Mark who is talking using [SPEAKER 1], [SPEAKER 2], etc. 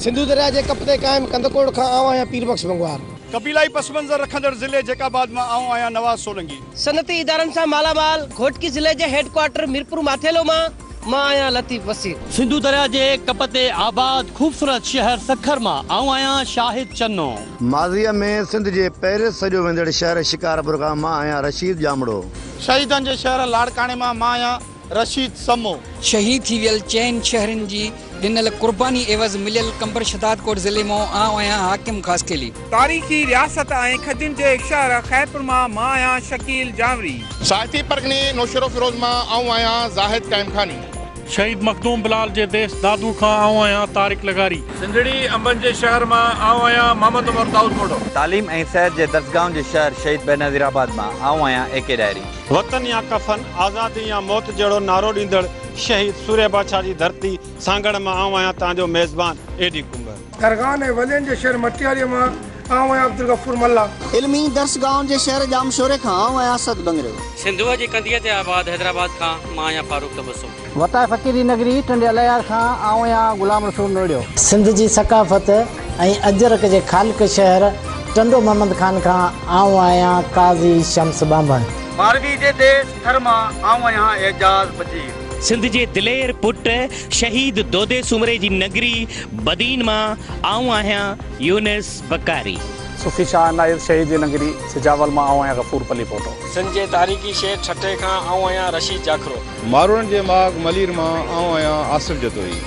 [SPEAKER 1] سنڌو درياء جي ڪپ تي قائم ڪنڌڪوٽ کان آئون آهيان پير بخش بنگوار.
[SPEAKER 2] قبيلائي پس منظر رکندڙ ضلعي جيڪب آباد مان آئون آهيان نواز سولنگي.
[SPEAKER 3] صنعتي ادارن سان مالا مال گهوٽڪي ضلعي جي هيڊ ڪوارٽر ميرپور ماٿيلو مان مان آهيان لطيف وسير.
[SPEAKER 4] سنڌو درياء جي ڪپ تي آباد خوبصورت شهر سکر مان آئون آهيان شاهد چنو.
[SPEAKER 5] ماضيء ۾ سنڌ جي پيرس سڏيو ويندڙ شهر شڪارپور کان مان آهيان رشيد ڄامڙو.
[SPEAKER 6] شهيدن جي شهر لاڙڪاڻي مان مان آهيان رشيد سمو.
[SPEAKER 7] شهيد ٿي ويل چئن شهرين جي ڏنل قرباني عيوض مليل قمبر شهدادڪوٽ ضلعي مان آئون آهيان حاڪم خاصخيلي.
[SPEAKER 8] تاريخي رياست ۽ کجين جي شهر خيرپور مان مان آهيان شڪيل جانوري.
[SPEAKER 6] ساهتي پرڳڻي نوشهروفيروز مان آئون آهيان زاهد قائمخاني.
[SPEAKER 9] شهيد مخدوم بلال جي ديس دادو کان آئون آهيان طارق لغاري.
[SPEAKER 10] سنڌڙي انبن جي شهر مان آئون آهيان محمد عمر دائود پوٽو.
[SPEAKER 11] تعليم ۽ صحت جي درسگاهن جي شهر شهيد بينظير آباد مان آئون آهيان اي ڪي ڏاهري.
[SPEAKER 12] وطن يا ڪفن، آزادي يا موت جهڙو نعرو ڏيندڙ شهيد سورهيه بادشاهه جي ڌرتي سانگهڙ مان آئون آهيان توهان جو ميزبان اي ڊي ڪنڀر.
[SPEAKER 13] درگاهن ۽ ولين جي شهر مٽياريء مان آئون آهيان عبدالغفور ملاح.
[SPEAKER 14] علمي درسگاهن جي شهر ڄامشوري کان آئون آهيان اسد ٻنگريو.
[SPEAKER 15] سنڌوء جي ڪنڌيء تي آباد حيدرآباد کان مان آهيان فاروق تبسم.
[SPEAKER 16] وتائي فقير جي نگري ٽنڊي الهيار کان آئون آهيان غلام رسول نوڙيو.
[SPEAKER 17] سنڌ جي ثقافت ۽ اجرڪ جي خالق شهر ٽنڊو محمد خان کان آئون آهيان قاضي شمس ٻانڀڻ.
[SPEAKER 18] ماروي جي ديس ٿر مان آئون آهيان اعجاز بجير.
[SPEAKER 19] سنڌ جي دلير پٽ شهيد دودي سومري جي نگري بدين مان آئون آهيان يونس بڪاري.
[SPEAKER 20] صوفي شاهه عنايت شهيد جي نگري سجاول مان آئون آهيان غفور پليپوٽو.
[SPEAKER 21] سنڌ جي تاريخي شهر ٺٽي کان آئون آهيان رشيد جاکرو.
[SPEAKER 22] ماروئڙن جي ماڳ ملير مان آئون آهيان آصف جتوئي.